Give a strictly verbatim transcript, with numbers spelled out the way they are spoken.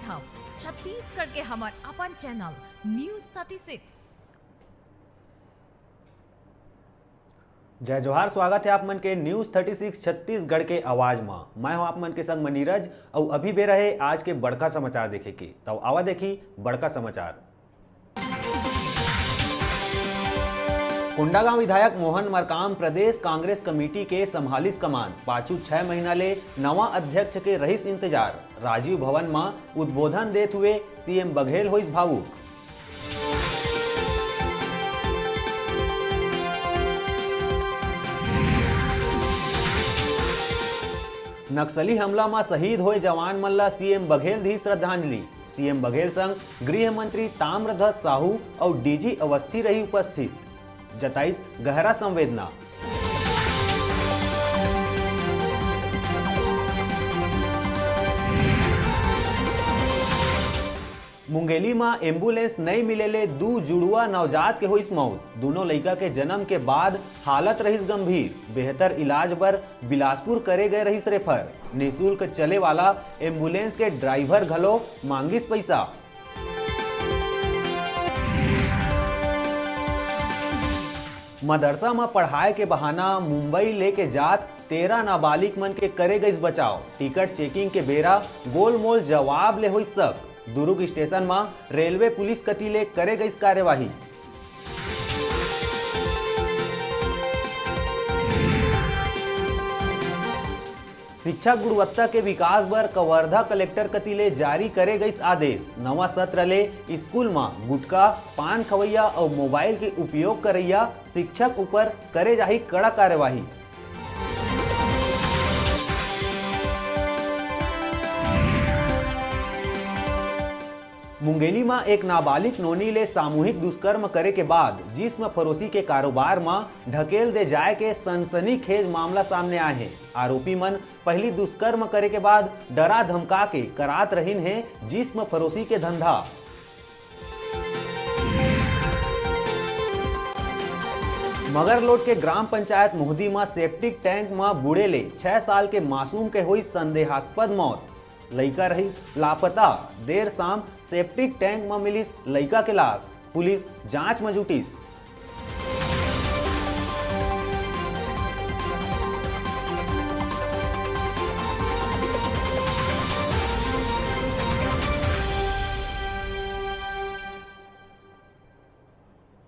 छत्तीसगढ़ के हमर अपन चैनल न्यूज़ थर्टी सिक्स। जय जोहार, स्वागत है आप मन के न्यूज़ थर्टी सिक्स छत्तीसगढ़ के आवाज म। मैं हूं आप मन के संग म नीरज, अउ अभी बेरा है आज के बड़का समाचार देखे के। तब आवा देखी बड़का समाचार। कोंडागांव विधायक मोहन मरकाम प्रदेश कांग्रेस कमेटी के संभालिस कमान। पाछू छह महीना ले नवा अध्यक्ष के रहिस इंतजार। राजीव भवन म उद्बोधन देत हुए सीएम बघेल होइस भावुक। नक्सली हमला म शहीद होए जवान मन ल सीएम बघेल दी श्रद्धांजलि। सीएम बघेल संग गृह मंत्री ताम्रध्वज साहू अउ डीजी अवस्थी रही उपस्थित, जताइस गहरा संवेदना। मुंगेली म एम्बुलेंस नइ मिले ले दू जुड़ुआ नवजात के होइस मौत। दूनों लइका के जन्म के बाद हालत रहिस गंभीर। बेहतर इलाज बर बिलासपुर करे गए रहिस रेफर। निशुल्क चले वाला एम्बुलेंस के ड्राइवर घलो मांगिस पइसा। मदरसा म पढ़ाए के बहाना मुंबई लेके जात तेरह नाबालिग मन के करे गइस बचाव। टिकट चेकिंग के बेरा गोलमोल जवाब ले होइस शक। दुरुग स्टेशन म रेलवे पुलिस कति ले करे गइस कार्यवाही। शिक्षा गुणवत्ता के विकास बर कवर्धा कलेक्टर कति ले जारी करे गइस आदेश। नवा सत्र ले स्कूल म गुटखा, पान खवैया अउ मोबाइल के उपयोग करैया शिक्षक ऊपर करे जाही कड़ा कार्यवाही। मुंगेली म एक नाबालिग नोनी ले सामूहिक दुष्कर्म करे के बाद जिस्म फरोशी के कारोबार म ढकेल दे जाय के सनसनीखेज मामला सामने आए हे। आरोपी मन पहिली दुष्कर्म करे के बाद डरा धमका के करात रहिन हे जिस्म फरोशी के धंधा। मगरलोड के ग्राम पंचायत मोहदी म सेप्टिक टैंक म बूड़े ले छह साल के मासूम के होइस संदेहास्पद मौत। लइका रहिस लापता। देर शाम सेप्टिक टैंक म मिलिस लइका के लाश। पुलिस जांच म जुटिस।